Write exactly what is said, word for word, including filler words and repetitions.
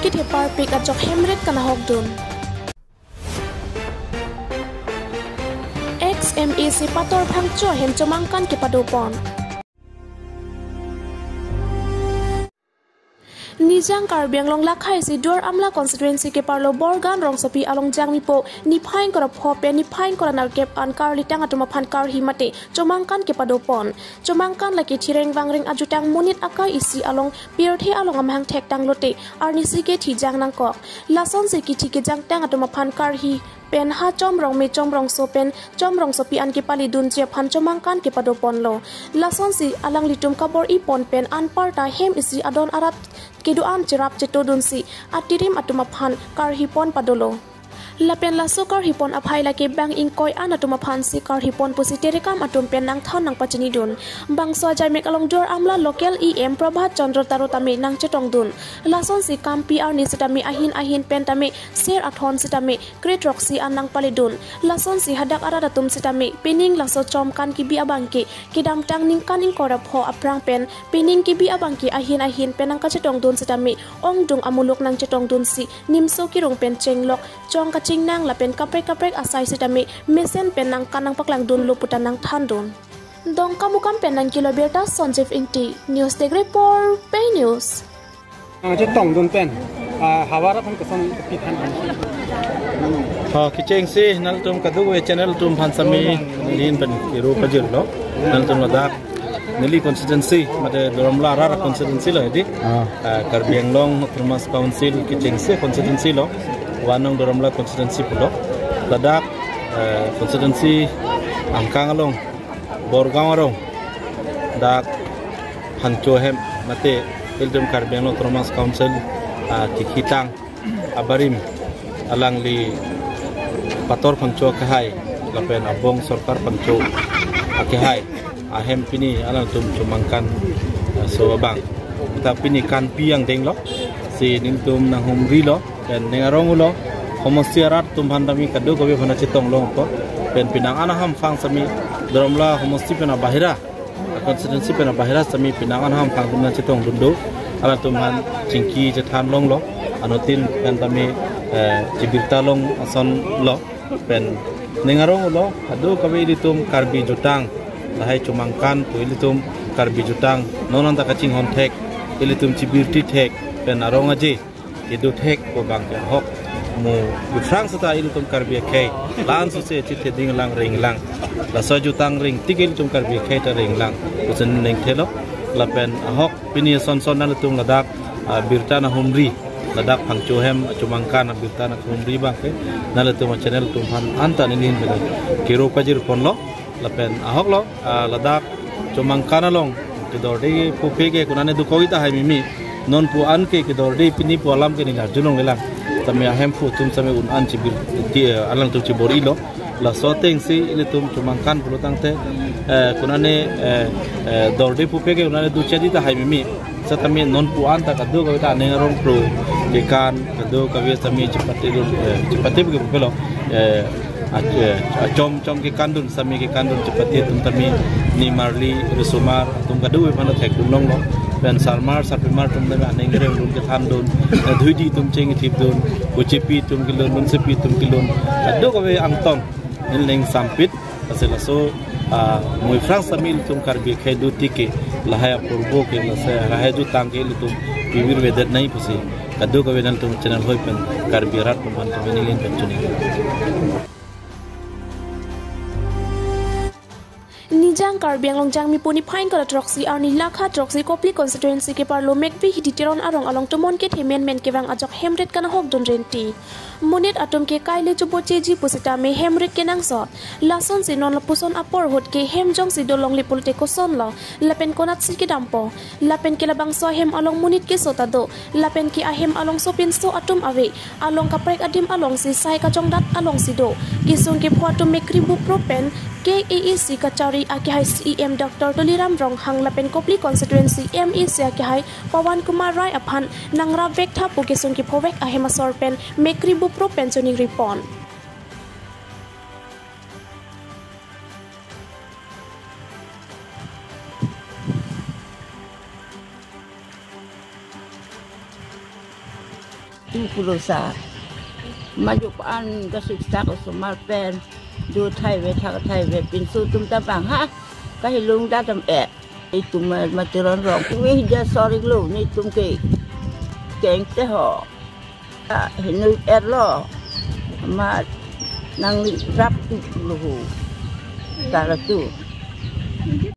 Thepar pik ajok hemret kanahok dun. Ex M A C Pator Phangcho ahem chomangkan kepado pon. Nijang Karbi Anglong lakha isi Duar Amla constituency keparlo Borgaon rongsopi along Jangmipo niphai ingkoi ra pho pen niphai ingkoi ra nerkep an karlitang atum aphan karhi mate chomangkan kepado pon. Chomangkan lake thireng vangreng ajutang monit akai isi along pirthe along amahang thektang lote arnisi kethi jang nangkok. Lasonsi kethi kejangtang atum aphan karhi pen ha chom rongme chom rongso pen chom rongsopi an kepali dunji aphan chomangkan kepado ponlo. Lasonsi alanglitum kabor-i pon pen anparta hem isi adon arat kedo-an cherap cheto dunsi atirim atum aphan karhi pon padolo. Lapen laso karhi pon aphai lake bang ingkoi an atum aphansi karhi pon pusi terekam atum pen nangthan nangpachini dun. Bangso ajaimek along Duar Amla local E M Prabhat Chandra Taro tame nangchetong dun. Lasonsi kampi arni sitame ahin ahin pen tame ser athon sitame kre throksi an nangpali dun. Lasonsi hadak arat atum sitame pining laso chomangkan kebi abangke kedamtang ningkan ingkoi ra pho aphrang pen pining kebi abangke ahin ahin pen nangkachetong dun sitame ongdung amuluk nangchetong dunsi nimso kerung pen chenglok chong kachingnang lapen kaprek kaprek asai sitame mesen pen nangkan nangpaklang dunlo puta nangthan dun. Dongkamukam pen nangkelo birta Sanjeev Ingti, News Desk Report, Pei News. Nangchetong dun pen, ah, havar aphan koson pithan an. Oh, kechengsi nangtum kadokave channel atum aphan sami nelihin pen kero pajirlo. Nangtum ladak neli constituency, mate Duar Amla arat constituency lo edi. Ah. Ah, Karbi Anglong Autonomous Council kechengsi constituency lo. Vanong Duar Amla constituency pulo. Ladak, eh, constituency angkang along Borgaon arong dak Phangcho ahem mate ilitum Karbi Anglong Autonomous Council, ah, kekhitang abarim alangli Pator Phangcho akehai lapen Abong Sorkar Phangcho akehai ahem pini alangtum chomangkan, ah, so abang. Ta pini kanpi angdeng lo, si nelitum nanghumri lo, pen ning arong ulo, homosti arat atum aphan tame kadokave aphan chetong longpo, pen penang an ahamphang sami Duar Amla homosti pen abahira, constituency pen abahira sami penang an ahamphang atum nangchetong dun do, alangtum aphan chingki chethan longlo, anuttin pen tame, eh, chibirta long ason lo, pen ning arong ulo, kadokave ilitum Karbi jutang, lahai chomangkan pu ilitum Karbi jutang, non anta kachinghon thek, ilitum chibirti thek, pen arong aje kedo thek pu abangke ahok. Mo biphrang seta ilitum Karbi akhei, lan suse chitheding lang ring lang. Laso jutang ring tik ilitum Karbi akhei ta ring lang. Kusen neng thelo, lapen ahok pini son son nangtum ladak, ah, birta nanghumri. Ladak Phangcho ahem chomangkan abirta nanghumri abangke nangtum channel atum aphan anta nelihin pen kero pajir ponlo. Lapen ahok lo, ah, ladak chomangkan along kedorde pupe ke konane dokok-i tahai mimi. Non pu an ke kedorde pini pu alam ke neli arjulong lelang. Tame ahemphu atum sami un an chibirti, eh, alangtum chibor-i lo. Laso atengsi ilitum chomangkan pulo tangte, eh, konane, eh, eh, dorde pupe ke konane duchedi tahai mimi. Setame non pu an ta kadokave ta aning arong pro kekan kadokave sami chepate dun, eh, chepate ke pupelo, eh, ach-, eh, achom chom kekan dun sami kekan dun chepate atum tame nimarli risomar atum kadokave aphan thek dun longlo. Pen sarmar sarpimar atum tame aning arong dun kethan dun, eh, dhuidi atum chengthip dun, kuchepi atum kelun, lunsepi atum kelun, kadokave angtong neli ning sampit. Lasi laso, ah, mo iphrang sami ilitum Karbi akhei do tik ke lahai apurbo ke lasi lahai jutang ke ilitum pibir vedet nai pusi kadokave nangtum channel hoi pen Karbi arat atum aphan tame nelihin pen chuni. Nijang Karbi Anglong Jangmipo niphai ingkoi ra throksi arni lakha throksi Kopili constituency keparlo Mekbi Hidi Teron arong along tomon kethe menmen kevang ajok hemret kanahok dun renti. Monit atum ke kaile chubocheji pusitame hemret kenangsot. Lasonsi non lapuson apor ahut ke hem jongsi dolongle pulote kosonlo, lapen konatsi kedampo. Lapen ke labangso ahem along monit keso ta do. Lapen ke ahem alongso pinso atum ave. Along kaprek adim alongsi sai kachongdat alongsi do. Kesung kepho atum Mekri Bupro pen K A A C kachari akehai C E M Doctor Tuliram Ronghang lapen Kopili constituency M A C akehai Pawan Kumar Rai aphan nangrap vek tha pu kesung kephovek ahem asor pen Mekri Bupro pen choningri pon. Tu pulo sa. Majuk an kasik sak osomar pen. Do thai ve thak thai ve pinso atum ta bang ha. Kahilung da dam e. Itum ma tiron rong. Kung eh dia sorik lo netum ke. Keng te ho. Ah, hinui er lo. Ma nang rap tu lo ho. Tara tu.